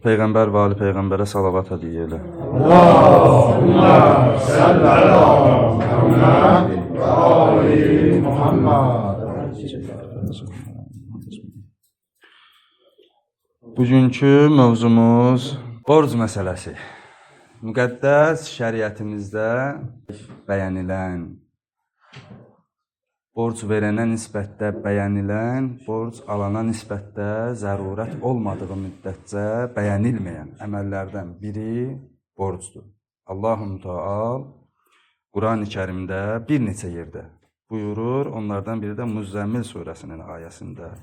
Peyğəmbər və ali Peyğəmbərə salavat hədiyyə elə. Allahümme salli ala Muhammed ve ali Muhammed. Bugünkü mövzumuz borc məsələsi. Müqəddəs şəriətimizdə bəyənilən, borc verənə nisbətdə bəyənilən, borc alana nisbətdə zərurət olmadığı müddətcə bəyənilməyən əməllərdən biri borcdur. Allahu Teala Qurani Kərimdə bir neçə yerdə buyurur, onlardan biri də Müzzəmmil surəsinin ayəsində.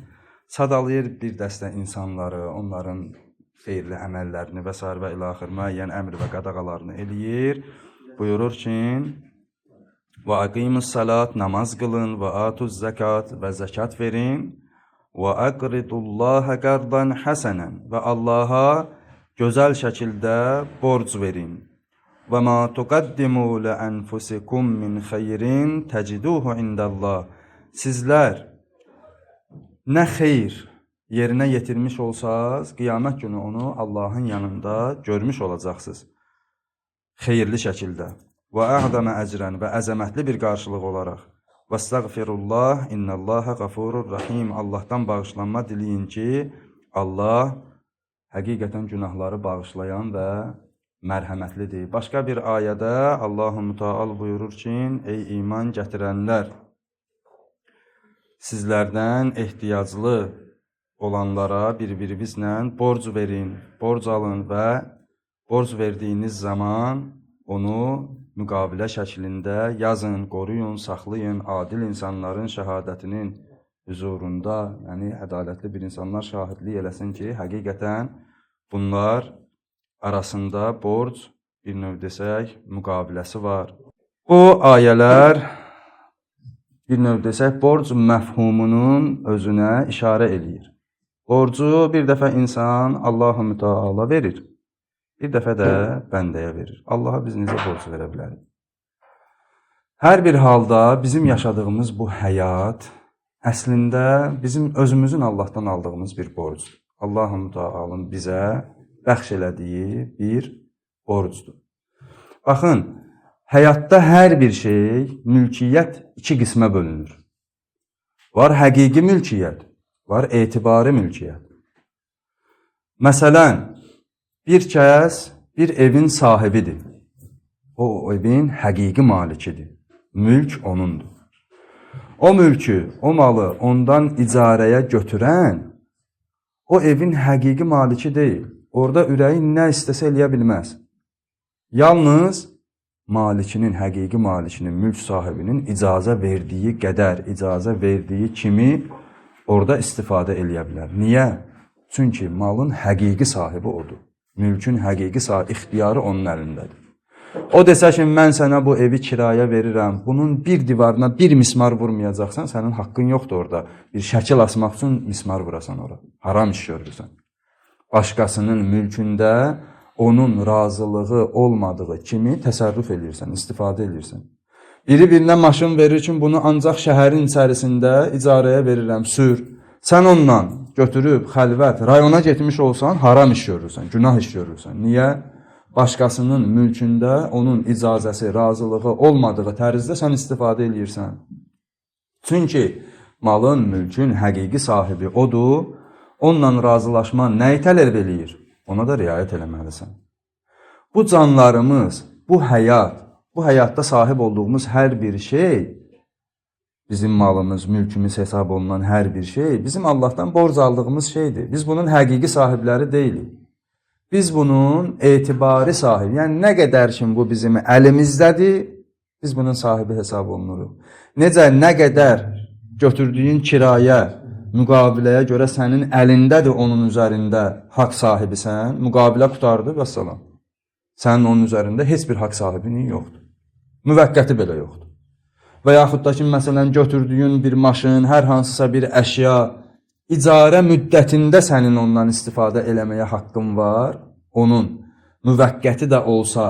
Sadalayır bir dəstə insanları, onların xeyirli əməllərini və sair və ilaxır müəyyən əmr və qadağalarını eləyir. Buyurur ki: "Və aqimus salat, namaz qılın, və atuz zəkat, və zəkat verin, və aqridullaha qardan hasanan, və Allaha gözəl şəkildə borc verin. Və ma tuqaddimu li anfusikum min xeyrin təciduhu indallah." Sizlər nə xeyir yerinə yetirmiş olsaz, qiyamət günü onu Allahın yanında görmüş olacaqsınız. Xeyirli şəkildə. Və a'zama əcrən, və əzəmətli bir qarşılıq olaraq. Vəstəğfirullah, innallaha qafurur rahim. Allahdan bağışlanma diləyin ki, Allah həqiqətən günahları bağışlayan və mərhəmətlidir. Başqa bir ayədə Allahu Müteal buyurur ki, ey iman gətirənlər, sizlərdən ehtiyaclı olanlara bir-birinizlə borc verin, borc alın və borc verdiyiniz zaman onu müqavilə şəklində yazın, qoruyun, saxlayın, adil insanların şəhadətinin hüzurunda, yəni ədalətli bir insanlar şahidlik eləsin ki, həqiqətən bunlar arasında borc, bir növ desək, müqaviləsi var. Bu ayələr bir növ desək, borc məfhumunun özünə işarə eləyir. Borcu bir dəfə insan Allahu Müteala verir. Bir dəfə də bəndəyə verir. Allaha biz necə borc verə bilərik? Hər bir halda bizim yaşadığımız bu həyat əslində bizim özümüzün Allahdan aldığımız bir borcdur. Allahu Müteala'nın bizə bəxş elədiyi bir borcdur. Baxın, həyatda hər bir şey, mülkiyyət iki qismə bölünür. Var həqiqi mülkiyyət, var etibari mülkiyyət. Məsələn, bir kəs bir evin sahibidir. O evin həqiqi malikidir. Mülk onundur. O mülkü, o malı ondan icarəyə götürən o evin həqiqi maliki deyil. Orada ürəyi nə istəsə eləyə bilməz. Yalnız malikinin, həqiqi malikinin, mülk sahibinin icazə verdiyi qədər, icazə verdiyi kimi orada istifadə eləyə bilər. Niyə? Çünki malın həqiqi sahibi odur. Mülkün həqiqi sahibi, ixtiyarı onun əlindədir. O desə ki, mən sənə bu evi kirayə verirəm, bunun bir divarına bir mismar vurmayacaqsan, sənin haqqın yoxdur orada. Bir şəkil asmaq üçün mismar vurasan ora. Haram iş görürsən. Başqasının mülkündə onun razılığı olmadığı kimi təsərrüf eləyirsən, istifadə eləyirsən. Biri birinə maşın verir ki, bunu ancaq şəhərin içərisində icarəyə verirəm, sür. Sən onunla götürüb xəlvət rayona getmiş olsan, haram iş görürsən, günah iş görürsən. Niyə? Başqasının mülkündə onun icazəsi, razılığı olmadığı tərzdə sən istifadə eləyirsən. Çünki malın, mülkün həqiqi sahibi odur. Onunla razılaşma nəyi tələb eləyir? Ona da riayət eləməlisən. Bu canlarımız, bu həyat, bu həyatda sahib olduğumuz hər bir şey, bizim malımız, mülkümüz hesab olunan hər bir şey, bizim Allahdan borc aldığımız şeydir. Biz bunun həqiqi sahibləri deyilik. Biz bunun etibari sahibi, yəni nə qədər ki bu bizim əlimizdədir, biz bunun sahibi hesab olunuruq. Necə nə qədər götürdüyün kirayə, müqaviləyə görə sənin əlindədir, onun üzərində haqq sahibisən, müqavilə qurtardı, vəssalam. Sənin onun üzərində heç bir haqq sahibinin yoxdur. Müvəqqəti belə yoxdur. Və yaxud da ki, məsələn, götürdüyün bir maşın, hər hansısa bir əşya icarə müddətində sənin ondan istifadə eləməyə haqqın var. Onun müvəqqəti də olsa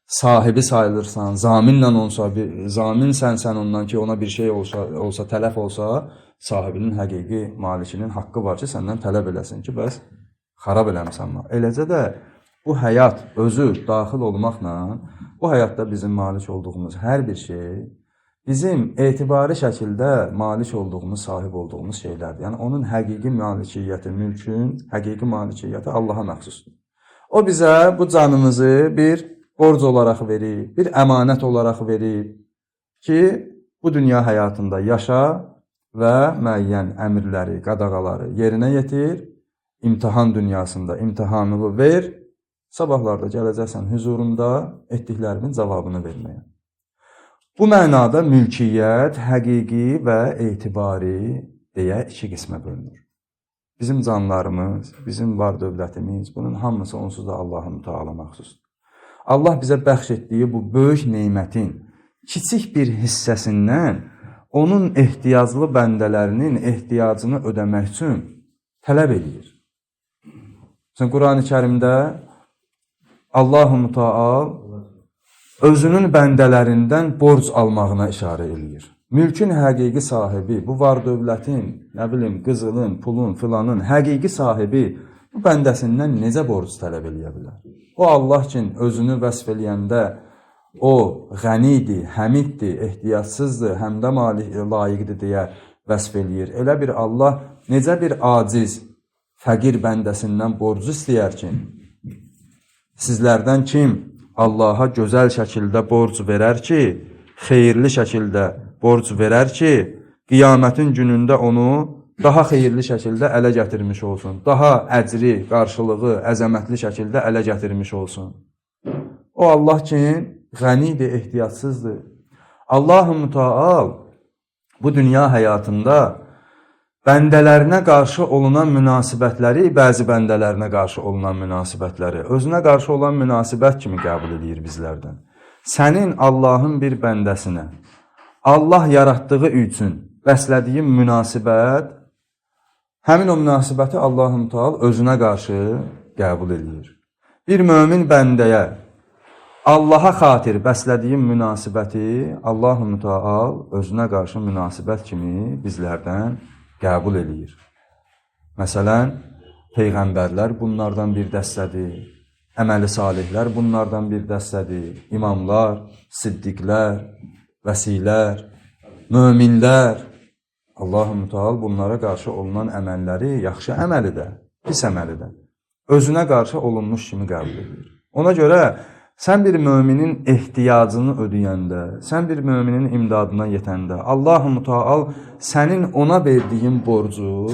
sahibi sayılırsan, zaminlə olsa, bir zaminsən sən ondan ki, ona bir şey olsa, tələf olsa, sahibinin, həqiqi malikinin haqqı var ki, səndən tələb eləsin ki, bəs xarab eləmisən malı. Eləcə də bu həyat özü daxil olmaqla bu həyatda bizim malik olduğumuz hər bir şey bizim etibari şəkildə malik olduğumuz, sahib olduğumuz şeylərdir. Yəni onun həqiqi malikiyyəti, mülkün həqiqi malikiyyəti Allaha məxsusdur. O bizə bu canımızı bir borc olaraq verib, bir əmanət olaraq verib ki, bu dünya həyatında yaşa və müəyyən əmrləri, qadağaları yerinə yetir, imtahan dünyasında imtahanını ver, sabahlarda gələcəksən hüzurumda etdiklərimin cavabını verməyə. Bu mənada mülkiyyət həqiqi və etibari deyə iki qismə bölünür. Bizim canlarımız, bizim var dövlətimiz, bunun hamısı onsuz da Allahın Teala məxsusdur. Allah bizə bəxş etdiyi bu böyük nemətin kiçik bir hissəsindən onun ehtiyaclı bəndələrinin ehtiyacını ödəmək üçün tələb eləyir. Məsələn, Qurani Kərimdə Allahu Müteal özünün bəndələrindən borc almağına işarə eləyir. Mülkün həqiqi sahibi, bu var dövlətin, nə bilim, qızılın, pulun, filanın həqiqi sahibi bu bəndəsindən necə borc tələb eləyə bilər? O Allah ki, özünü vəsf eləyəndə o qənidir, həmiddir, ehtiyacsızdır, həmdə layiqdir deyə vəsf eləyir. Elə bir Allah necə bir aciz, fəqir bəndəsindən borcu istəyər ki, sizlərdən kim Allaha gözəl şəkildə borc verər ki, xeyirli şəkildə borc verər ki, qiyamətin günündə onu daha xeyirli şəkildə ələ gətirmiş olsun, daha əcri, qarşılığı, əzəmətli şəkildə ələ gətirmiş olsun. O Allah ki, qənidir, ehtiyacsızdır. Allahu Müteal bu dünya həyatında bəndələrinə qarşı olunan münasibətləri, bəzi bəndələrinə qarşı olunan münasibətləri özünə qarşı olan münasibət kimi qəbul eləyir bizlərdən. Sənin Allahın bir bəndəsinə Allah yaratdığı üçün bəslədiyin münasibət, həmin o münasibəti Allahu Müteal özünə qarşı qəbul eləyir. Bir mömin bəndəyə Allaha xatir bəslədiyin münasibəti Allahu Müteal özünə qarşı münasibət kimi bizlərdən qəbul eləyir. Məsələn, peyğəmbərlər bunlardan bir dəstədir, əməli salihlər bunlardan bir dəstədir, imamlar, siddiqlər, vəsilər, möminlər. Allahu Müteal bunlara qarşı olunan əməlləri yaxşı əməli də, pis əməli də özünə qarşı olunmuş kimi qəbul edir. Ona görə sən bir möminin ehtiyacını ödəyəndə, sən bir möminin imdadına yetəndə, Allahu Müteal sənin ona verdiyin borcu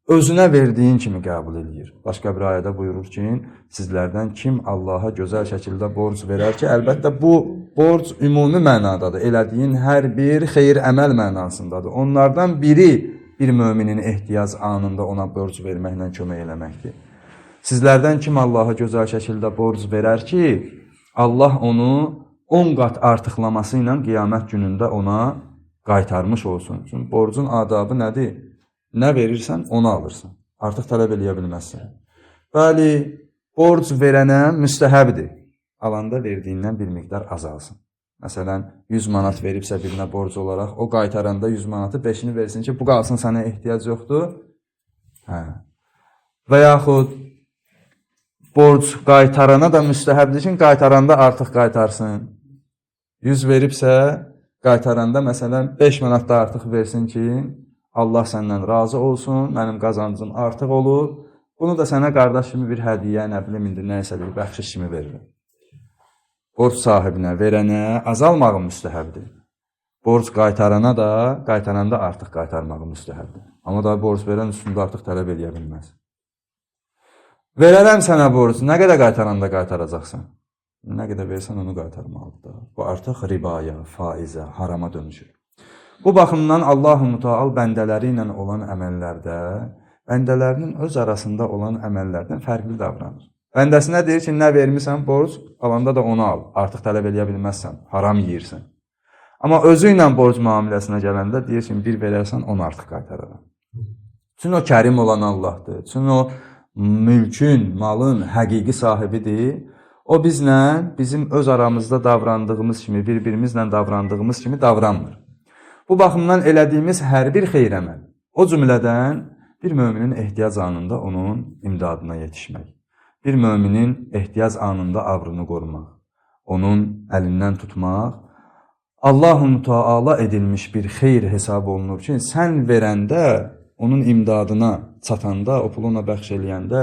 özünə verdiyin kimi qəbul eləyir. Başqa bir ayədə buyurur ki, sizlərdən kim Allaha gözəl şəkildə borc verər ki, əlbəttə bu borc ümumi mənadadır. Elədiyin hər bir xeyir əməl mənasındadır. Onlardan biri bir möminin ehtiyac anında ona borc verməklə kömək eləməkdir. Sizlərdən kim Allaha gözəl şəkildə borc verər ki, Allah onu 10 qat artıqlaması ilə qiyamət günündə ona qaytarmış olsun. Çünki borcun adabı nədir? Nə verirsən, onu alırsan. Artıq tələb eləyə bilməzsən. Bəli, borc verənə müstəhəbdir. Alanda verdiyindən bir miqdar azalsın. Məsələn, 100 manat veribsə birinə borc olaraq, o qaytaranda 100 manatı 5-ini versin ki, bu qalsın, sənə ehtiyac yoxdur. Hə. Və yaxud borc qaytarana da müstəhəbdir ki, qaytaranda artıq qaytarsın. 100 veribsə, qaytaranda məsələn 5 manat da artıq versin ki, Allah səndən razı olsun, mənim qazancım artıq olub. Bunu da sənə qardaş kimi bir hədiyyə, nə bilim indi nə isə bir bəxşiş kimi verirəm. Borc sahibinə, verənə azalmağı müstəhəbdir. Borc qaytarana da, qaytaranda artıq qaytarmağı müstəhəbdir. Amma da borc verən üstündə artıq tələb eləyə bilməz. Verərəm sənə borc, nə qədər qaytaranda qaytaracaqsan? Nə qədər versən onu qaytarmalıdır. Bu artıq ribaya, faizə, harama dönüşür. Bu baxımdan Allahu Müteal bəndələri ilə olan əməllərdə, bəndələrinin öz arasında olan əməllərdən fərqli davranır. Bəndəsinə deyir ki, nə vermisən borc, alanda da onu al. Artıq tələb eləyə bilməzsən, haram yeyirsən. Amma özü ilə borc müamiləsinə gələndə deyir ki, bir verərsən, onu artıq qaytararam. Çünki o kərim olan Allahdır. Çünki o mülkün, malın həqiqi sahibidir. O bizlə, bizim öz aramızda davrandığımız kimi, bir-birimizlə davrandığımız kimi davranmır. Bu baxımdan elədiyimiz hər bir xeyr əməl, o cümlədən bir möminin ehtiyac anında onun imdadına yetişmək, bir möminin ehtiyac anında abrını qorumaq, onun əlindən tutmaq, Allahu Teala edilmiş bir xeyr hesab olunur ki, sən verəndə, onun imdadına çatanda, o pulu ona bəxş eləyəndə,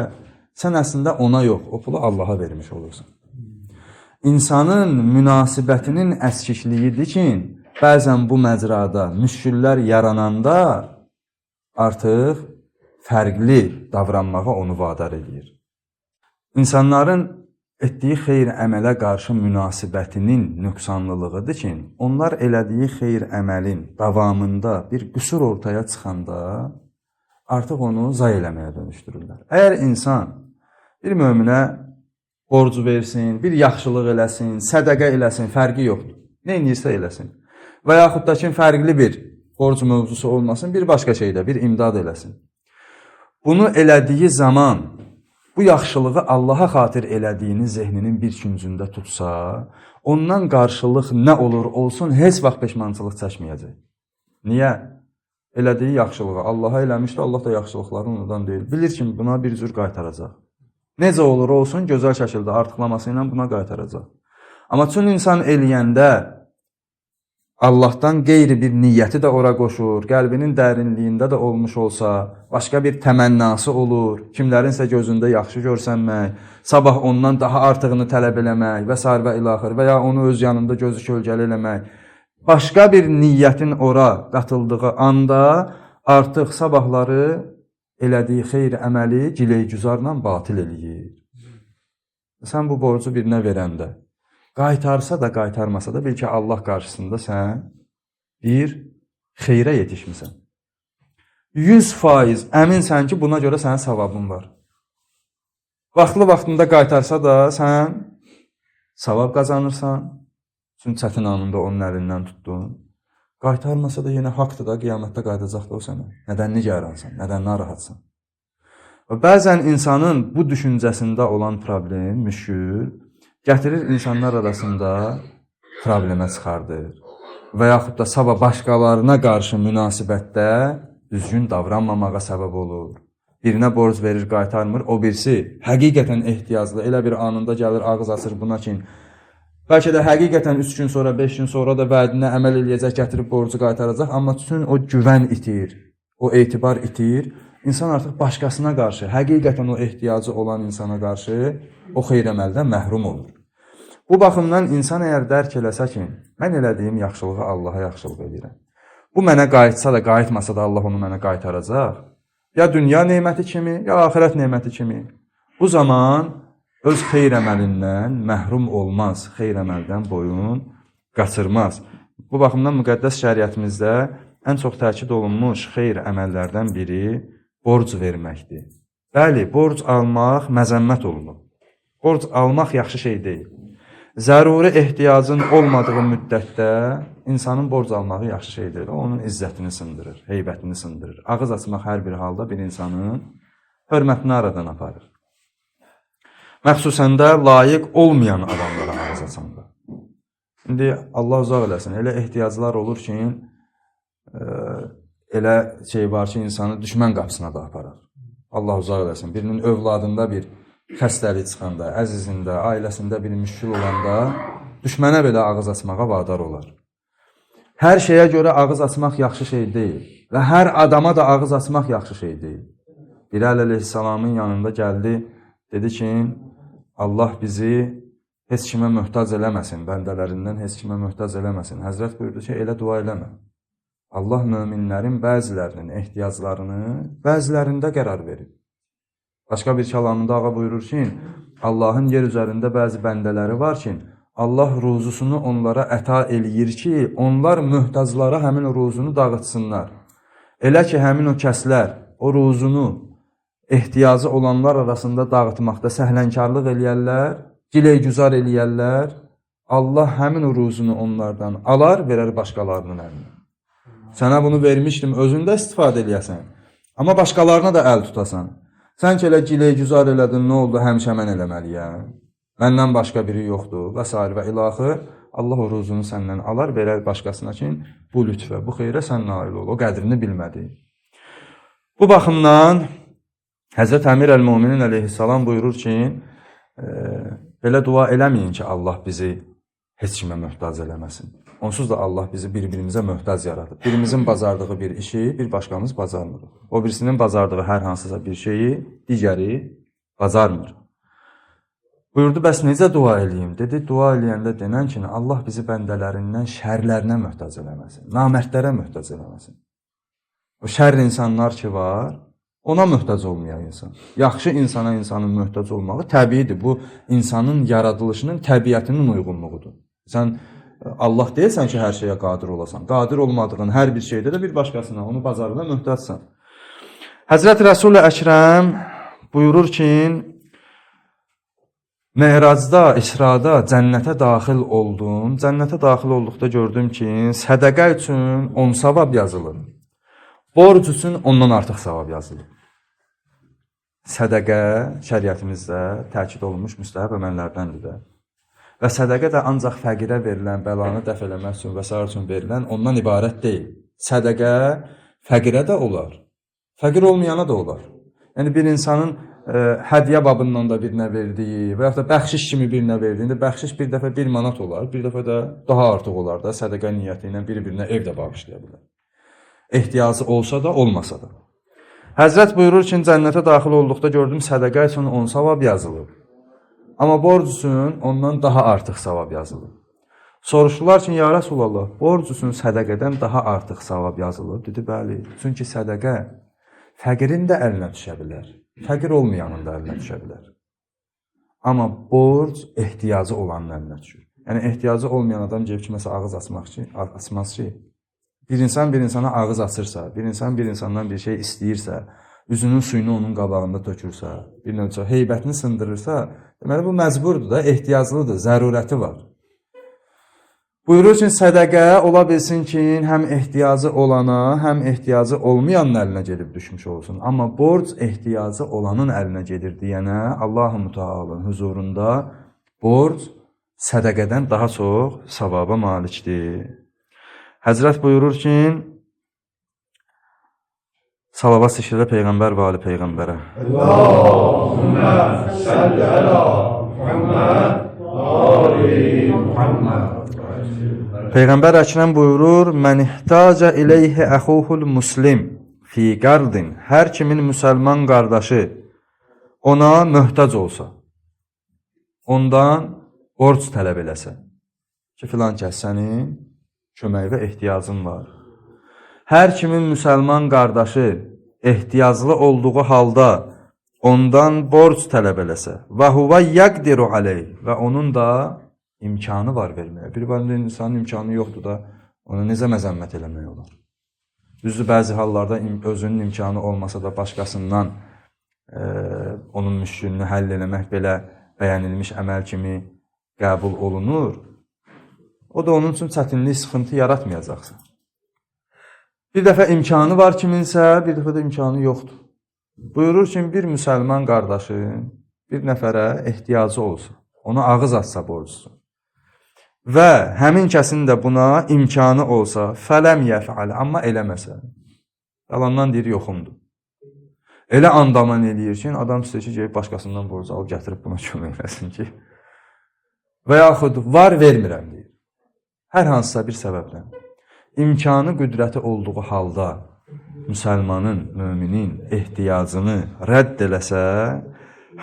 sən əslində ona yox, o pulu Allaha vermiş olursan. İnsanın münasibətinin əskikliyidir ki, bəzən bu məcrada müşküllər yarananda artıq fərqli davranmağa onu vadar eləyir. İnsanların etdiyi xeyr əmələ qarşı münasibətinin nöqsanlılığıdır ki, onlar elədiyi xeyr əməlin davamında bir qüsur ortaya çıxanda artıq onu zay eləməyə dönüşdürürlər. Əgər insan bir möminə borcu versin, bir yaxşılıq eləsin, sədəqə eləsin, fərqi yoxdur. Nə edirsə eləsin. Və yaxud da ki, fərqli bir borc mövzusu olmasın, bir başqa şeydə, bir imdad eləsin. Bunu elədiyi zaman bu yaxşılığı Allaha xatir elədiyini zehninin bir küncündə tutsa, ondan qarşılıq nə olur olsun, heç vaxt peşmançılıq çəkməyəcək. Niyə? Elədiyi yaxşılığı Allaha eləmişdi, Allah da yaxşılıqları unudan deyil. Bilir ki, buna bir cür qaytaracaq. Necə olur olsun, gözəl şəkildə artıqlaması ilə buna qaytaracaq. Amma çün insan eləyəndə Allahdan qeyri bir niyyəti də ora qoşur, qəlbinin dərinliyində də olmuş olsa, başqa bir təmənnası olur, kimlərinsə gözündə yaxşı görsənmək, sabah ondan daha artığını tələb eləmək və sair və ilaxır və ya onu öz yanında gözü kölgəli eləmək. Başqa bir niyyətin ora qatıldığı anda artıq sabahları elədiyi xeyr əməli gileygüzarla batil eləyir. Sən bu borcu birinə verəndə, qaytarsa da, qaytarmasa da, bil ki, Allah qarşısında sən bir xeyrə yetişmisən. 100% əminsən ki, buna görə sənin savabın var. Vaxtlı vaxtında qaytarsa da sən savab qazanırsan. Çünki çətin anında onun əlindən tutdun. Qaytarmasa da yenə haqdır da, qiyamətdə qayıdacaq da o sənə. Nədən nigaransan, nədən narahatsan? Və bəzən insanın bu düşüncəsində olan problem, müşkül, gətirir insanlar arasında problemə çıxardır. Və yaxud da sabah başqalarına qarşı münasibətdə düzgün davranmamağa səbəb olur. Birinə borc verir, qaytarmır, o birisi həqiqətən ehtiyaclı, elə bir anında gəlir, ağız açır buna ki, bəlkə də həqiqətən 3 gün sonra, 5 gün sonra da vədinə əməl eləyəcək, gətirib borcu qaytaracaq, amma üçün o güvən itir, o etibar itir. İnsan artıq başqasına qarşı, həqiqətən o ehtiyacı olan insana qarşı o xeyr əməldən məhrum olur. Bu baxımdan insan əgər dərk eləsə ki, mən elədiyim yaxşılığı Allaha yaxşılıq edirəm. Bu mənə qayıtsa da, qayıtmasa da Allah onu mənə qaytaracaq. Ya dünya neməti kimi, ya axirət neməti kimi. Bu zaman öz xeyr əməlindən məhrum olmaz, xeyr əməldən boyun qaçırmaz. Bu baxımdan müqəddəs şəriətimizdə ən çox təkid olunmuş xeyr əməllərdən biri borc verməkdir. Bəli, borc almaq məzəmmət olunub. Borc almaq yaxşı şey deyil. Zəruri ehtiyacın olmadığı müddətdə insanın borc almağı yaxşı şey deyil. O, onun izzətini sındırır, heybətini sındırır. Ağız açmaq hər bir halda bir insanın hörmətini aradan aparır. Məxsusən də layiq olmayan adamlara ağız açanda. İndi Allah uzaq eləsin, elə ehtiyaclar olur ki, elə şey var ki, insanı düşmən qapısına da aparar. Allah uzaq eləsin. Birinin övladında bir xəstəlik çıxanda, əzizində, ailəsində bir müşkül olanda düşmənə belə ağız açmağa vadar olar. Hər şeyə görə ağız açmaq yaxşı şey deyil və hər adama da ağız açmaq yaxşı şey deyil. Bilal əleyhissalamın yanında gəldi, dedi ki, Allah bizi heç kimə möhtac eləməsin, bəndələrindən heç kimə möhtac eləməsin. Həzrət buyurdu ki, elə dua eləmə. Allah möminlərin bəzilərinin ehtiyaclarını bəzilərində qərar verir. Başqa bir kəlamında ağa buyurur ki, Allahın yer üzərində bəzi bəndələri var ki, Allah ruzusunu onlara əta eləyir ki, onlar möhtaclara həmin o ruzunu dağıtsınlar. Elə ki, həmin o kəslər o ruzunu ehtiyacı olanlar arasında dağıtmaqda səhlənkarlıq eləyərlər, gileygüzar eləyərlər, Allah həmin o ruzunu onlardan alar, verər başqalarının əlinə. Sənə bunu vermişdim, özün də istifadə eləyəsən. Amma başqalarına da əl tutasan. Sən ki elə gileygüzar elədin, nə oldu, həmişə mən eləməliyəm. Məndən başqa biri yoxdur və sair və ilaxır. Allah o ruzunu səndən alar, verər başqasına ki, bu lütfə, bu xeyrə sən nail ol. O qədrini bilmədi. Bu baxımdan Həzrət Əmir əl-Müminin əleyhissalam buyurur ki, belə dua eləməyin ki, Allah bizi heç kimə möhtac eləməsin. Onsuz da Allah bizi bir-birimizə möhtac yaradıb. Birimizin bacardığı bir işi bir başqamız bacarmır. O birisinin bacardığı hər hansısa bir şeyi digəri bacarmır. Buyurdu, bəs necə dua eləyim? Dedi, dua eləyəndə denən ki, Allah bizi bəndələrindən şərlərinə möhtac eləməsin, namərdlərə möhtac eləməsin. O şər insanlar ki var, ona möhtac olmayan insan. Yaxşı insana insanın möhtac olmağı təbiidir. Bu, insanın yaradılışının təbiətinin uyğunluğudur. Sən Allah deyilsən ki, hər şeyə qadir olasan. Qadir olmadığın hər bir şeydə də bir başqasına, onu bacarığına möhtacsan. Həzrət Rəsul-i Əkrəm buyurur ki, Meracda, İsrada cənnətə daxil oldum. Cənnətə daxil olduqda gördüm ki, sədəqə üçün 10 savab yazılır. Borc üçün ondan artıq savab yazılır. Sədəqə şəriətimizdə təkid olunmuş müstəhəb əməllərdəndir də. Və sədəqə də ancaq fəqirə verilən, bəlanı dəf eləmək üçün və sair üçün verilən ondan ibarət deyil. Sədəqə fəqirə də olar, fəqir olmayana da olar. Yəni bir insanın hədiyyə babından da birinə verdiyi və yaxud da bəxşiş kimi birinə verdiyində bəxşiş bir dəfə 1 manat olar, bir dəfə də daha artıq olar da sədəqə niyyəti ilə bir-birinə ev də bağışlaya bilər. Ehtiyacı olsa da, olmasa da. Həzrət buyurur ki, cənnətə daxil olduqda gördüm sədəqə üçün 10 savab yazılıb. Amma borc üçün ondan daha artıq savab yazılıb. Soruşdular ki, ya Rəsulallah, borc üçün sədəqədən daha artıq savab yazılıb. Dedi, bəli, çünki sədəqə fəqirin də əlinə düşə bilər, fəqir olmayanın da əlinə düşə bilər. Amma borc ehtiyacı olanın əlinə düşür. Yəni, ehtiyacı olmayan adam gəlib kiməsə ağız açmaz ki, bir insan bir insana ağız açırsa, bir insan bir insandan bir şey istəyirsə, üzünün suyunu onun qabağında tökürsə, bir növcə heybətini sındırırsa, deməli bu məcburdur da, ehtiyaclıdır, zərurəti var. Buyurur ki, sədəqə ola bilsin ki, həm ehtiyacı olana, həm ehtiyacı olmayanın əlinə gedib düşmüş olsun. Amma borc ehtiyacı olanın əlinə gedir deyənə, Allahu Mütealın huzurunda borc sədəqədən daha çox savaba malikdir. Həzrət buyurur ki, salavat zikr elə Peyğəmbər və ali Peyğəmbərə. Allahümme salli ala Muhammed və ali Muhammed. Peyğəmbər Əkrəm buyurur, Mən ihtacə ileyhi əxuhul muslim fi qardin. Hər kimin müsəlman qardaşı ona möhtac olsa, ondan borc tələb eləsə ki, filan kəs sənin kömək və ehtiyacın var. Hər kimin müsəlman qardaşı ehtiyaclı olduğu halda ondan borc tələb eləsə və huvə yəqdiru aleyh və onun da imkanı var verməyə. Bir barədə insanın imkanı yoxdur da, ona necə məzəmmət eləmək olar? Düzdür, bəzi hallarda özünün imkanı olmasa da başqasından onun müşkülünü həll eləmək belə bəyənilmiş əməl kimi qəbul olunur. O da onun üçün çətinlik, sıxıntı yaratmayacaqsa. Bir dəfə imkanı var kiminsə, bir dəfə də imkanı yoxdur. Buyurur ki, bir müsəlman qardaşı bir nəfərə ehtiyacı olsun, ona ağız açsa borclusun və həmin kəsin də buna imkanı olsa, fələm yəfəl, amma eləməsə, yalandan deyir, yoxumdur. Elə andaman eləyir ki, adam istəyir ki, gəlib başqasından borcu alıb gətirib buna kömək eləsin ki, və yaxud var vermirəm deyir. Hər hansısa bir səbəblə. İmkanı, qüdrəti olduğu halda müsəlmanın, müminin ehtiyacını rədd eləsə,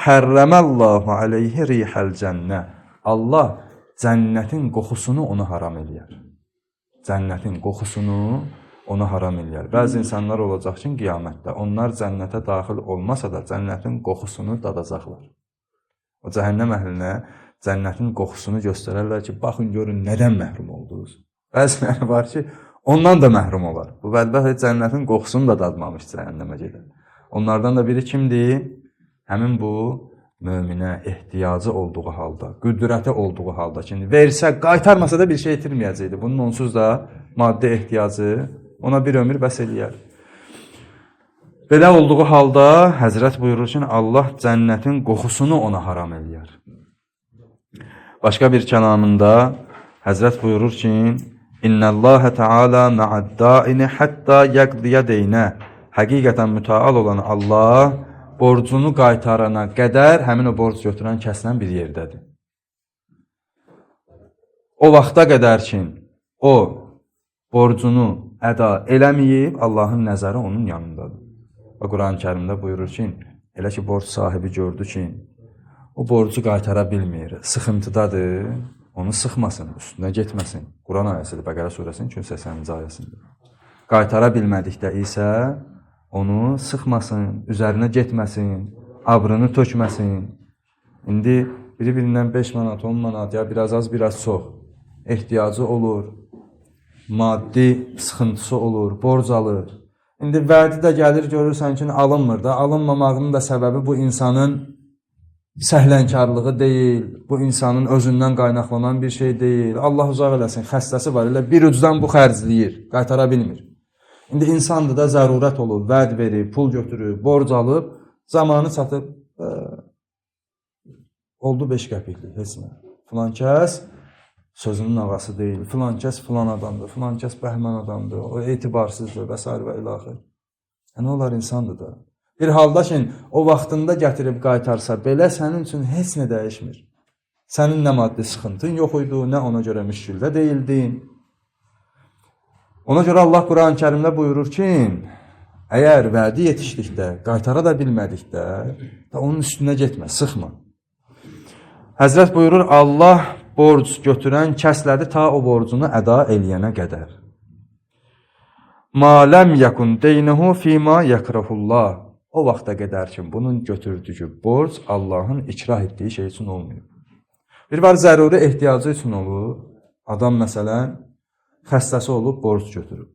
hərrəməllahu aleyhi rihəl cənnə. Allah cənnətin qoxusunu ona haram eləyər. Cənnətin qoxusunu ona haram eləyər. Bəzi insanlar olacaq ki, qiyamətdə onlar cənnətə daxil olmasa da cənnətin qoxusunu dadacaqlar. O cəhənnəm əhlinə cənnətin qoxusunu göstərərlər ki, baxın görün nədən məhrum oldunuz. Bəziləri var ki, ondan da məhrum olar. Bu bədbəxt cənnətin qoxusunu da dadmamış cəhənnəmə gedər. Onlardan da biri kimdir? Həmin bu möminə ehtiyacı olduğu halda, qüdrəti olduğu halda ki, versə, qaytarmasa da bir şey itirməyəcəkdi. Bunun onsuz da maddi ehtiyacı ona bir ömür bəs eləyər. Belə olduğu halda Həzrət buyurur ki, Allah cənnətin qoxusunu ona haram eləyər. Başqa bir kəlamında Həzrət buyurur ki, İnnəlləhə təalə mə'əd-daini həttə yəqdiyə deynə. Həqiqətən mütəal olan Allah borcunu qaytarana qədər həmin o borc götürən kəslə bir yerdədir. O vaxta qədər ki, o borcunu əda eləməyib, Allahın nəzəri onun yanındadır. Və Quran-ı Kərimdə buyurur ki, elə ki, borc sahibi gördü ki, o borcu qaytara bilmir, sıxıntıdadır, onu sıxmasın, üstünə getməsin. Quran ayəsidir, Bəqərə surəsinin 280-ci ayəsində. Qaytara bilmədikdə isə onu sıxmasın, üzərinə getməsin, abrını tökməsin. İndi biri-birindən 5 manat, 10 manat, ya biraz az, biraz çox ehtiyacı olur, maddi sıxıntısı olur, borc alır. İndi vədi də gəlir, görürsən ki, alınmır da. Alınmamağının da səbəbi bu insanın səhlənkarlığı deyil, bu insanın özündən qaynaqlanan bir şey deyil. Allah uzaq eləsin, xəstəsi var, elə bir ucdan bu xərcləyir, qaytara bilmir. İndi insandır da zərurət olub, vəd verib, pul götürüb, borc alıb, zamanı çatıb, oldu 5 qəpiklik, heç nə. Filan kəs sözünün ağası deyil, filan kəs filan adamdır, filan kəs bəhmən adamdır, o etibarsızdır və s. və ilaxır. Yəni, onlar insandır da. Bir halda ki, o vaxtında gətirib qaytarsa belə sənin üçün heç nə dəyişmir. Sənin nə maddi sıxıntın yox idi, nə ona görə müşkildə deyildin. Ona görə Allah Quran-ı Kərimdə buyurur ki, əgər vədi yetişdikdə, qaytara da bilmədikdə, da onun üstünə getmə, sıxma. Həzrət buyurur, Allah borc götürən kəslədir ta o borcunu əda eləyənə qədər. Ma ləm yəkun deynehu fima yekrehullah. O vaxta qədər ki, bunun götürdüyü borc Allahın ikrah etdiyi şey üçün olmayıb. Bir var zəruri ehtiyacı üçün olur. Adam məsələn xəstəsi olub borc götürüb.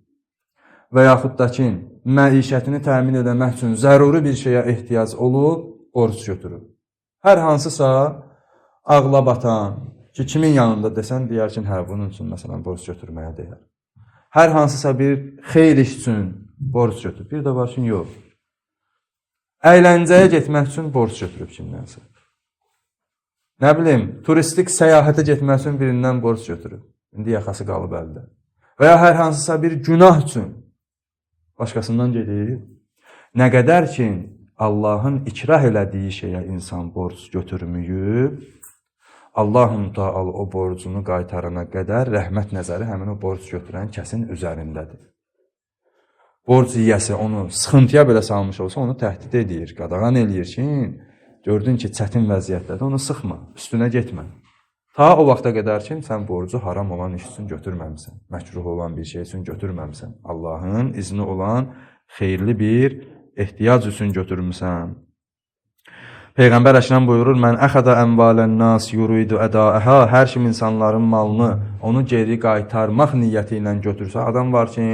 Və yaxud da ki, məişətini təmin eləmək üçün zəruri bir şeyə ehtiyac olub, borc götürüb. Hər hansısa ağla batan ki, kimin yanında desən, deyər ki, hə, bunun üçün məsələn borc götürməyə deyər. Hər hansısa bir xeyir iş üçün borc götürüb. Bir də var ki, yox. Əyləncəyə getmək üçün borc götürüb kimdənsə. Nə bilim, turistik səyahətə getmək üçün birindən borc götürüb. İndi yaxası qalıb əldə. Və ya hər hansısa bir günah üçün başqasından gedib. Nə qədər ki, Allahın ikrah elədiyi şeyə insan borc götürməyib, Allahın Taala o borcunu qaytarana qədər rəhmət nəzəri həmin o borc götürən kəsin üzərindədir. Borc yiyəsi onu sıxıntıya belə salmış olsa, onu təhdid edir, qadağan eləyir ki, gördün ki, çətin vəziyyətdədir, onu sıxma, üstünə getmə. Ta o vaxta qədər ki, sən borcu haram olan iş üçün götürməmisən, məkruh olan bir şey üçün götürməmisən. Allahın izni olan xeyirli bir ehtiyac üçün götürmüsən. Peyğəmbər Əkrəm buyurur, mən əxədə əmvalən nas yuridu ədaəha, hər kim insanların malını onu geri qaytarmaq niyyəti ilə götürsə, adam var ki,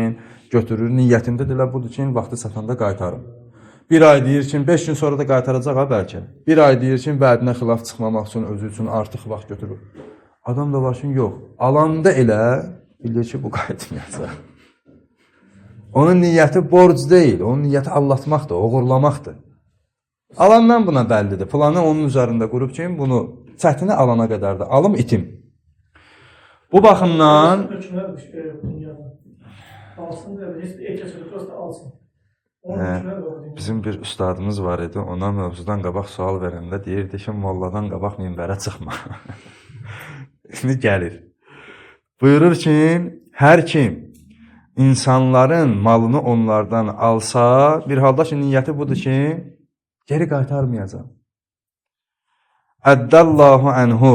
götürür, niyyətində də elə budur ki, vaxtı çatanda qaytarım. Bir ay deyir ki, 5 gün sonra da qaytaracaq ha bəlkə. Bir ay deyir ki, vədinə xilaf çıxmamaq üçün özü üçün artıq vaxt götürür. Adam da var ki, yox. Alanda elə bilir ki, bu qayıtmayacaq. Onun niyyəti borc deyil, onun niyyəti allatmaqdır, oğurlamaqdır. Alandan buna bəllidir. Planı onun üzərində qurub ki, bunu çətini alana qədər də alım itim. Bu baxımdan Alsın, heç bir ehtiyac yox, prosta alsın. Hə, bizim bir üstadımız var idi, ona mövzudan qabaq sual verəndə deyirdi ki, molladan qabaq minbərə çıxma. İndi gəlir. Buyurur ki, hər kim insanların malını onlardan alsa, bir halda ki, niyyəti budur ki, geri qaytarmayacaq. Əddəllahu anhu.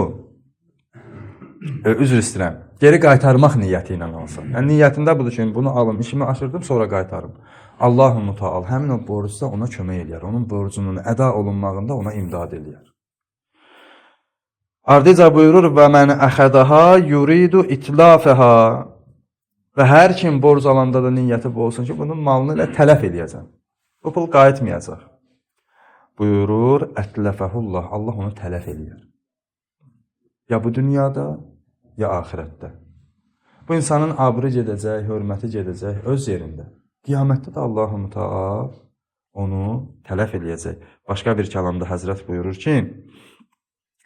Üzr istəyirəm. Geri qaytarmaq niyyəti ilə alsa. Yəni niyyətində budur ki, bunu alım, işimi aşırdım, sonra qaytarım. Allahu Müteal həmin o borcda ona kömək eləyər. Onun borcunun əda olunmağında ona imdad eləyər. Ardıca buyurur və mən əxədaha yuridu itlafəha. Və hər kim borc alanda da niyyəti bu olsun ki, bunun malını elə tələf eləyəcəm. Bu pul qayıtmayacaq. Buyurur, ətləfəhullah, Allah onu tələf eləyər. Ya bu dünyada, ya axirətdə. Bu insanın abrı gedəcək, hörməti gedəcək öz yerində. Qiyamətdə də Allahu Müteal onu tələf eləyəcək. Başqa bir kəlamda Həzrət buyurur ki,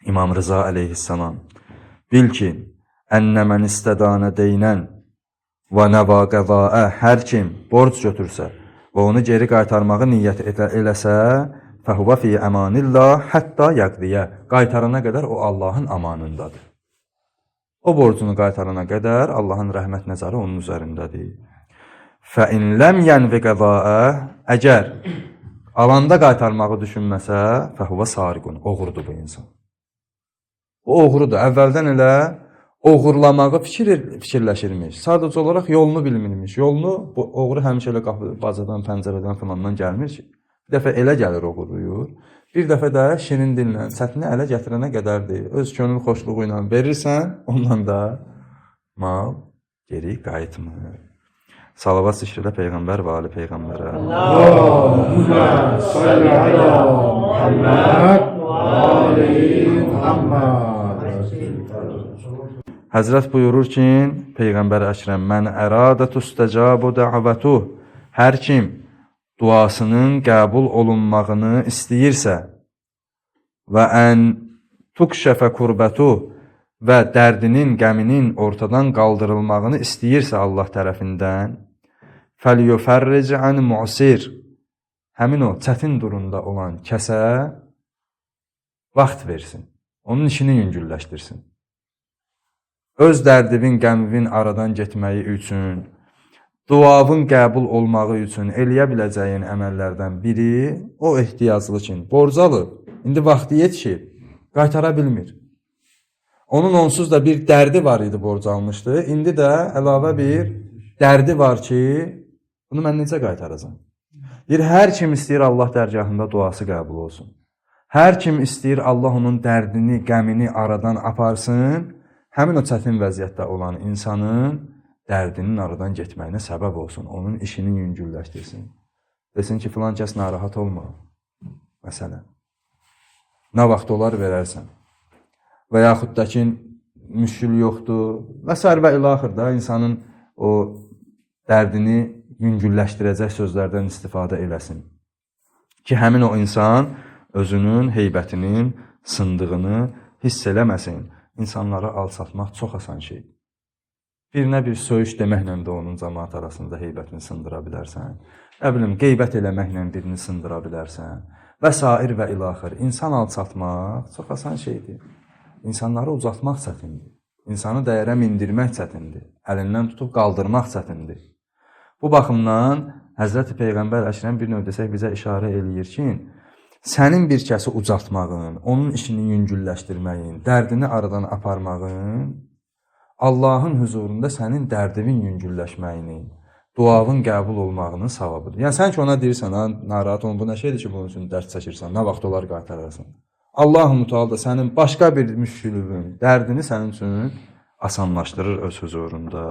İmam Rıza əleyhissalam, bil ki, Ənnə mən istədanə deynən və nəva qəzaə, hər kim borc götürsə və onu geri qaytarmağı niyyət eləsə, fəhuvə fi əmanillah hətta yəqdiyə. Qaytarana qədər o Allahın amanındadır. O borcunu qaytarana qədər Allahın rəhmət nəzəri onun üzərindədir. Fə in ləm yənvi qəzaə, əgər alanda qaytarmağı düşünməsə, fəhuvə sariqun, oğrudur bu insan. O oğrudur. Əvvəldən elə oğurlamağı fikirləşirmiş. Sadəcə olaraq yolunu bilmirmiş. Yolunu bu oğru həmişə elə qapı, bacadan, pəncərədən filandan gəlmir ki. Bir dəfə elə gəlir oğurlayır. Bir dəfə də şirin dillə çətini ələ gətirənə qədərdir. Öz könül xoşluğu ilə verirsən, ondan da mal geri qayıtmır. Salavat zikr elə Peyğəmbər və ali Peyğəmbərə. Allahümme salli ala Muhammed ve ali Muhammed. Həzrət buyurur ki, Peyğəmbər Əkrəm, mən əradə tustacabu dəvətuh, hər kim duasının qəbul olunmağını istəyirsə və ən tukşəfə kurbətuh və dərdinin, qəminin ortadan qaldırılmağını istəyirsə Allah tərəfindən, fəlyufərric ən mu'sir, həmin o çətin durumda olan kəsə vaxt versin, onun işini yüngülləşdirsin. Öz dərdivin, qəmivin aradan getməyi üçün, duavın qəbul olmağı üçün eləyə biləcəyin əməllərdən biri o ehtiyaclı ki, borc alıb, indi vaxtı yetişib, qaytara bilmir. Onun onsuz da bir dərdi var idi, borc almışdı. İndi də əlavə bir dərdi var ki, bunu mən necə qaytaracam? Deyir, hər kim istəyir Allah dərgahında duası qəbul olsun. Hər kim istəyir Allah onun dərdini, qəmini aradan aparsın, həmin o çətin vəziyyətdə olan insanın dərdinin aradan getməyinə səbəb olsun, onun işini yüngülləşdirsin. Desin ki, filan kəs narahat olma, məsələn. Nə vaxt olar verərsən. Və yaxud da ki, müşkül yoxdur və s. və ilaxır da insanın o dərdini yüngülləşdirəcək sözlərdən istifadə eləsin. Ki, həmin o insan özünün heybətinin sındığını hiss eləməsin. İnsanları alçaltmaq çox asan şeydir. Birinə bir söyüş deməklə də onun cəmaət arasında heybətini sındıra bilərsən. Nə bilim, qeybət eləməklə birini sındıra bilərsən. Və sair və ilaxır. İnsan alçaltmaq çox asan şeydir. İnsanları ucaltmaq çətindir. İnsanı dəyərə mindirmək çətindir. Əlindən tutub qaldırmaq çətindir. Bu baxımdan Həzrəti Peyğəmbər Əkrəm bir növ desək bizə işarə eləyir ki, sənin bir kəsi ucaltmağın, onun işini yüngülləşdirməyin, dərdini aradan aparmağın Allahın huzurunda sənin dərdinin yüngülləşməyinin, duavın qəbul olmağının savabıdır. Yəni sən ki ona deyirsən, ha, narahat olma, bu nə şeydir ki, bunun üçün dərd çəkirsən, nə vaxt olar qaytararsan. Allah-u Müteala da sənin başqa bir müşkülünün, dərdini sənin üçün asanlaşdırır öz huzurunda.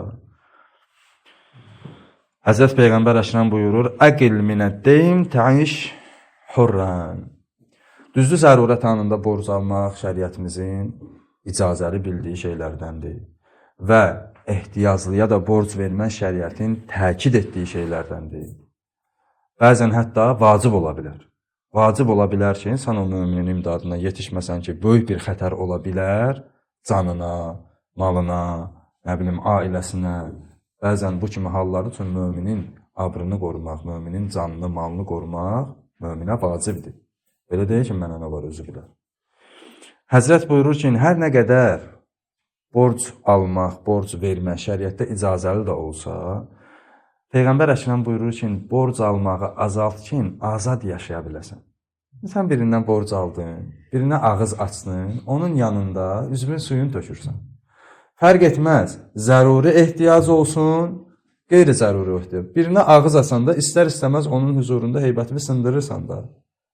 Həzrət Peyğəmbər Əkrəm buyurur: "Əqil minəd-deyn təiş hurran." Düzdür, zərurət anında borc almaq şəriətimizin icazəli bildiyi şeylərdəndir və ehtiyaclıya da borc vermək şəriətin təkid etdiyi şeylərdəndir. Bəzən hətta vacib ola bilər. Vacib ola bilər ki, insan o müminin imdadına yetişməsən ki, böyük bir xətər ola bilər canına, malına, nə bilim, ailəsinə. Bəzən bu kimi hallar üçün müminin abrını qorumaq, müminin canını, malını qorumaq möminə vacibdir. Belə deyil ki, mənə nə var, özü bilər. Həzrət buyurur ki, hər nə qədər borc almaq, borc vermək şəriətdə icazəli də olsa, Peyğəmbər Əkrəm buyurur ki, borc almağı azalt ki, azad yaşaya biləsən. Sən birindən borc aldın, birinə ağız açdın, onun yanında üzümün suyunu tökürsən. Fərq etməz, zəruri ehtiyac olsun, qeyri-zəruri ehtiyac. Birinə ağız açanda istər-istəməz onun huzurunda heybətini sındırırsan da,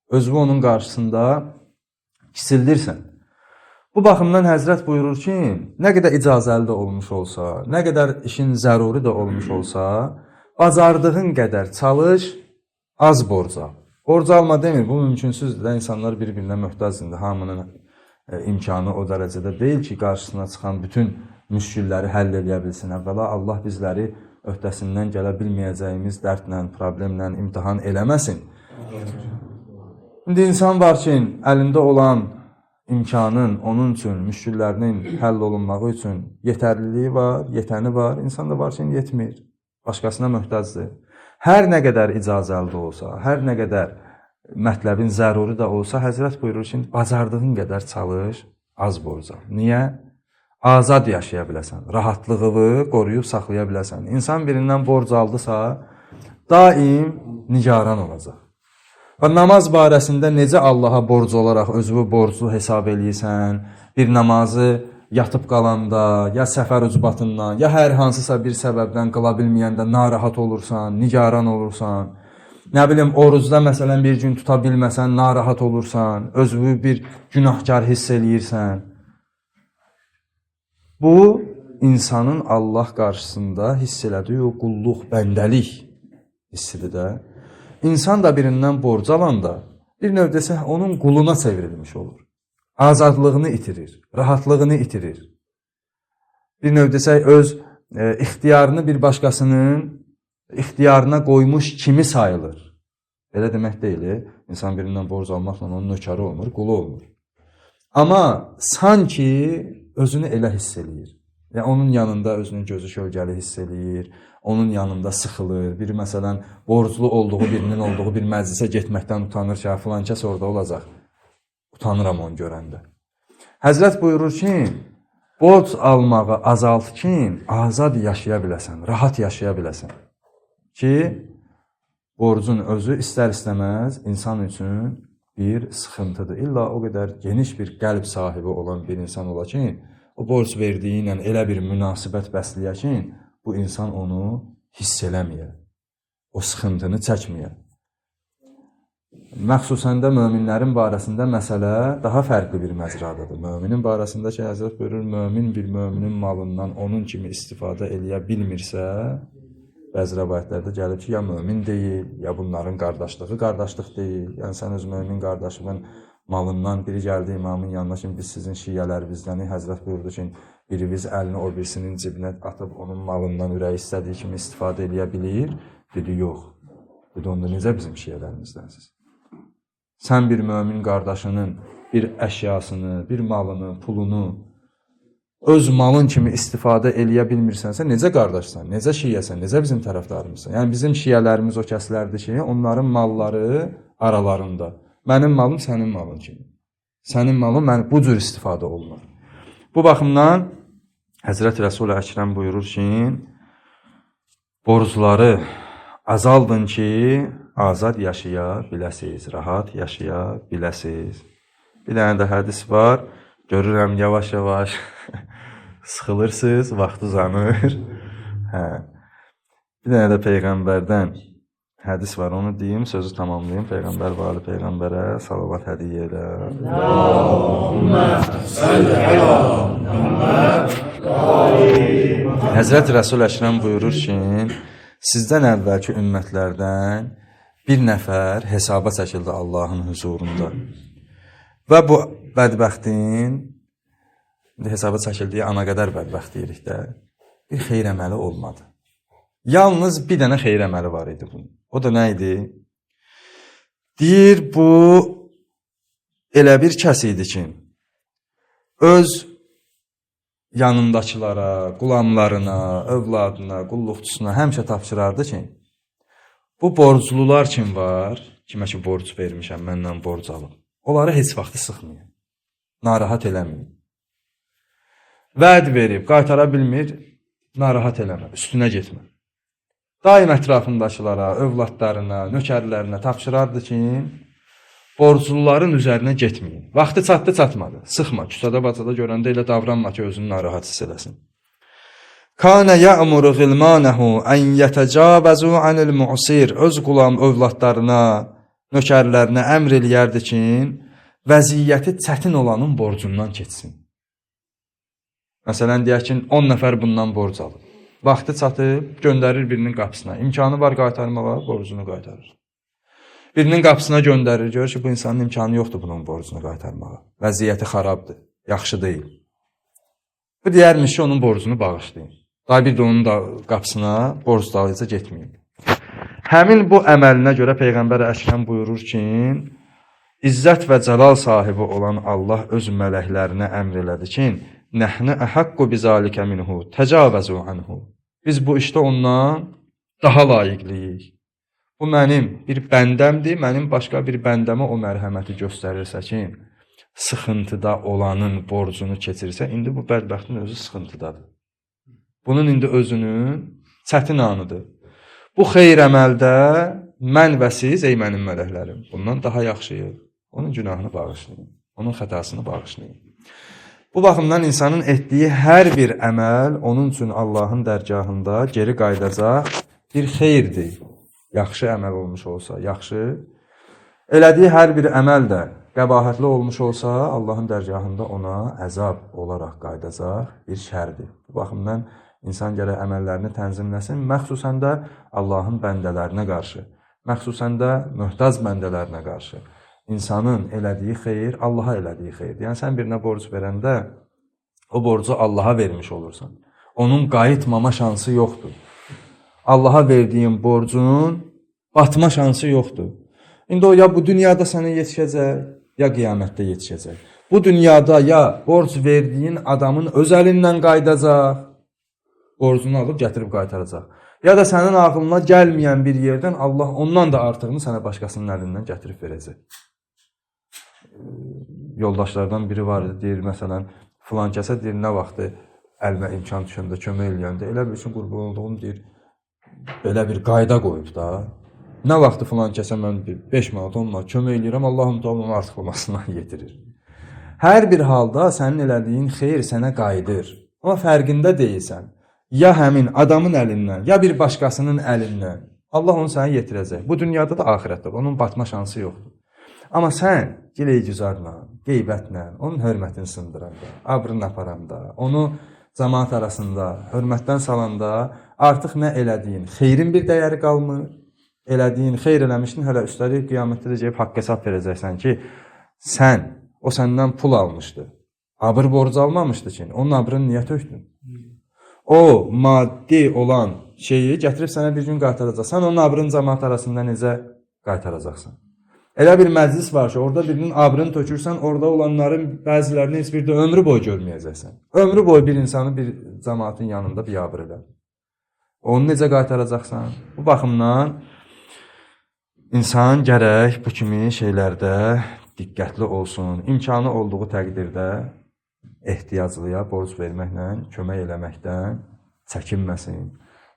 özünü onun qarşısında kisildirsən. Bu baxımdan Həzrət buyurur ki, nə qədər icazəli də olmuş olsa, nə qədər işin zəruri də olmuş olsa, bacardığın qədər çalış, az borc al. Borc alma demir, bu mümkünsüzdür də, insanlar bir-birinə möhtacdır. Hamının imkanı o dərəcədə deyil ki, qarşısına çıxan bütün müşkülləri həll eləyə bilsin. Əvvəla Allah bizləri öhdəsindən gələ bilməyəcəyimiz dərdlə, problemlə imtahan eləməsin. İndi insan var ki, əlində olan imkanın onun üçün, müşküllərinin həll olunmağı üçün yetərliliyi var, yetəni var. İnsan da var ki, yetmir. Başqasına möhtacdır. Hər nə qədər icazəli də olsa, hər nə qədər mətləbin zəruri də olsa, Həzrət buyurur ki, bacardığın qədər çalış, az borc al. Niyə? Azad yaşaya biləsən, rahatlığını qoruyub saxlaya biləsən. İnsan birindən borc aldısa, daim nigaran olacaq. Və namaz barəsində necə Allaha borc olaraq özünü borclu hesab eləyirsən, bir namazı yatıb qalanda, ya səfər ucbatından, ya hər hansısa bir səbəbdən qıla bilməyəndə narahat olursan, nigaran olursan. Nə bilim, orucda məsələn bir gün tuta bilməsən, narahat olursan, özünü bir günahkar hiss eləyirsən. Bu, insanın Allah qarşısında hiss elədiyi o qulluq, bəndəlik hissidir də. İnsan da birindən borc alanda bir növ desək onun quluna çevrilmiş olur. Azadlığını itirir, rahatlığını itirir. Bir növ desək öz ixtiyarını bir başqasının ixtiyarına qoymuş kimi sayılır. Belə demək deyil, insan birindən borc almaqla onun nökəri olmur, qulu olmur. Amma sanki özünü elə hiss eləyir. Yəni onun yanında özünün gözü kölgəli hiss eləyir, onun yanında sıxılır. Bir məsələn borclu olduğu birinin olduğu bir məclisə getməkdən utanır ki, filan kəs orada olacaq. Utanıram onu görəndə. Həzrət buyurur ki, borc almağı azalt ki, azad yaşaya biləsən, rahat yaşaya biləsən. Ki, borcun özü istər-istəməz insan üçün bir sıxıntıdır. İlla o qədər geniş bir qəlb sahibi olan bir insan ola ki, o borc verdiyi ilə elə bir münasibət bəsləyə ki, bu insan onu hiss eləməyə, o sıxıntını çəkməyə. Məxsusən də möminlərin barəsində məsələ daha fərqli bir məcradadır. Möminin barəsində ki, Həzrət buyurur, mömin bir möminin malından onun kimi istifadə eləyə bilmirsə, bəzi rəvayətlərdə gəlib ki, ya mömin deyil, ya bunların qardaşlığı qardaşlıq deyil. Yəni sən öz mömin qardaşının malından biri gəldi imamın yanına ki, biz sizin şiələrizdənik. Həzrət buyurdu ki, biriniz əlini o birisinin cibinə atıb onun malından ürəyi istədiyi kimi istifadə eləyə bilir. Dedi, yox. Dedi, onda necə bizim şiələrimіздənsiz? Sən bir mömin qardaşının bir əşyasını, bir malını, pulunu öz malın kimi istifadə eləyə bilmirsənsə, necə qardaşsan, necə şiəsən, necə bizim tərəfdarımızsan? Yəni bizim şiələrimiz o kəslərdir ki, onların malları aralarında. Mənim malım sənin malın kimi. Sənin malın mən bu cür istifadə olunur. Bu baxımdan Həzrət Rəsul-i Əkrəm buyurur ki, borcları azaldın ki, azad yaşaya biləsiz, rahat yaşaya biləsiz. Bir dənə də hədis var. Görürəm yavaş-yavaş sıxılırsınız, vaxt uzanır. Hə. Bir dənə də peyğəmbərdən hədis var, onu deyim, sözü tamamlayım. Peyğəmbər vali peyğəmbərə salavat hədiyyə elə. Allahümme salli ala Muhammed və ali Muhammed. Həzrət Rəsul Əkrəm buyurur ki, sizdən əvvəlki ümmətlərdən bir nəfər hesaba çəkildi Allahın huzurunda. Və bu bədbəxtin hesaba çəkildiyi ana qədər bədbəxt deyirik də, bir xeyr əməli olmadı. Yalnız bir dənə xeyr əməli var idi bunun. O da nə idi? Deyir, bu elə bir kəs idi ki, öz yanındakılara, qulamlarına, övladına, qulluqçusuna həmişə tapşırardı ki, bu borclular kim var, kimə ki borc vermişəm, məndən borc alıb, onları heç vaxtı sıxmayın, narahat eləməyin. Vəd verib, qaytara bilmir, narahat eləmə, üstünə getmə. Daim ətrafındakılara, övladlarına, nökərlərinə tapşırardı ki, borcluların üzərinə getməyin. Vaxtı çatdı, çatmadı. Sıxma, küçədə bacada görəndə elə davranma ki, özünü narahat hiss eləsin. Kana ya'muru gılmanahu en yetecavazu anil mu'sir. Öz qulam övladlarına, nökərlərinə əmr eləyərdi ki, vəziyyəti çətin olanın borcundan keçsin. Məsələn, deyək ki, 10 nəfər bundan borc alıb. Vaxtı çatıb, göndərir birinin qapısına. İmkanı var qaytarmağa, borcunu qaytarır. Birinin qapısına göndərir, görür ki, bu insanın imkanı yoxdur bunun borcunu qaytarmağa. Vəziyyəti xarabdır, yaxşı deyil. Bu deyərmiş ki, onun borcunu bağışlayın. Daha bir də onun da qapısına borc dalıyca getməyin. Həmin bu əməlinə görə Peyğəmbər Əkrəm buyurur ki, İzzət və cəlal sahibi olan Allah öz mələklərinə əmr elədi ki, Nəhnə əhəqqu bizalikə minhu, təcavəzu anhu. Biz bu işdə ondan daha layiqliyik. Bu mənim bir bəndəmdir, mənim başqa bir bəndəmə o mərhəməti göstərirsə ki, sıxıntıda olanın borcunu keçirsə, indi bu bədbəxtin özü sıxıntıdadır. Bunun indi özünün çətin anıdır. Bu xeyr əməldə mən və siz, ey mənim mələklərim, bundan daha yaxşıyıq. Onun günahını bağışlayın, onun xətasını bağışlayın. Bu baxımdan insanın etdiyi hər bir əməl onun üçün Allahın dərgahında geri qayıdacaq bir xeyirdir. Yaxşı əməl olmuş olsa, yaxşı. Elədiyi hər bir əməl də qəbahətli olmuş olsa, Allahın dərgahında ona əzab olaraq qayıdacaq bir şərdir. Bu baxımdan insan gərək əməllərini tənzimləsin, məxsusən də Allahın bəndələrinə qarşı, məxsusən də möhtac bəndələrinə qarşı. İnsanın elədiyi xeyir Allaha elədiyi xeyirdir. Yəni sən birinə borc verəndə o borcu Allaha vermiş olursan. Onun qayıtmama şansı yoxdur. Allaha verdiyin borcun batma şansı yoxdur. İndi o ya bu dünyada sənə yetişəcək, ya qiyamətdə yetişəcək. Bu dünyada ya borc verdiyin adamın öz əlindən qayıdacaq, borcunu alıb gətirib qaytaracaq. Ya da sənin ağlına gəlməyən bir yerdən Allah ondan da artığını sənə başqasının əlindən gətirib verəcək. Yoldaşlardan biri var idi, deyir məsələn, filan kəsə deyir nə vaxtı əlimə imkan düşəndə kömək eləyəndə elə bilsin qurban olduğum deyir belə bir qayda qoyub da. Nə vaxtı filan kəsə mən bir 5 manat 10 manat kömək eləyirəm, Allahım da onun artıqlamasından yetirir. Hər bir halda sənin elədiyin xeyir sənə qayıdır. Amma fərqində deyilsən. Ya həmin adamın əlindən, ya bir başqasının əlindən. Allah onu sənə yetirəcək. Bu dünyada da axirətdə də onun batma şansı yoxdur. Amma sən giley-güzarla, qeybətlə, onun hörmətini sındıranda, abrını aparanda, onu cəmaət arasında hörmətdən salanda artıq nə elədiyin xeyrin bir dəyəri qalmır. Elədiyin xeyr eləmişdin, hələ üstəlik qiyamətdə də gəlib haqq hesab verəcəksən ki, sən, o səndən pul almışdı. Abır borcu almamışdı ki, onun abrını niyə tökdün? O maddi olan şeyi gətirib sənə bir gün qaytaracaq. Sən onun abrını cəmaət arasında necə qaytaracaqsan? Elə bir məclis var ki, orada birinin abrını tökürsən, orada olanların bəzilərini heç bir də ömrü boyu görməyəcəksən. Ömrü boyu bir insanı bir cəmaətin yanında biabır elə. Onu necə qaytaracaqsan? Bu baxımdan insan gərək bu kimi şeylərdə diqqətli olsun. İmkanı olduğu təqdirdə ehtiyaclıya borc verməklə, kömək eləməkdən çəkinməsin.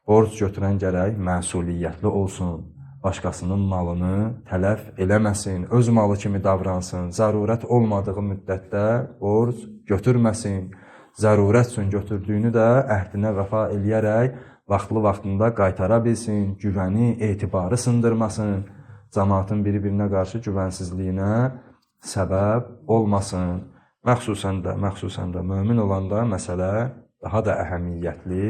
Borc götürən gərək məsuliyyətli olsun. Başqasının malını tələf eləməsin, öz malı kimi davransın. Zərurət olmadığı müddətdə borc götürməsin. Zərurət üçün götürdüyünü də əhdinə vəfa eləyərək vaxtlı-vaxtında qaytara bilsin, güvəni, etibarı sındırmasın. Cəmaətin biri-birinə qarşı güvənsizliyinə səbəb olmasın. Məxsusən də mömin olanda məsələ daha da əhəmiyyətli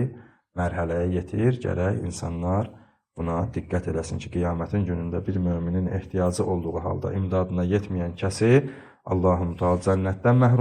mərhələyə yetir. Gərək insanlar buna diqqət eləsin ki, qiyamətin günündə bir möminin ehtiyacı olduğu halda imdadına yetməyən kəsi Allahum Teala cənnətdən məhrum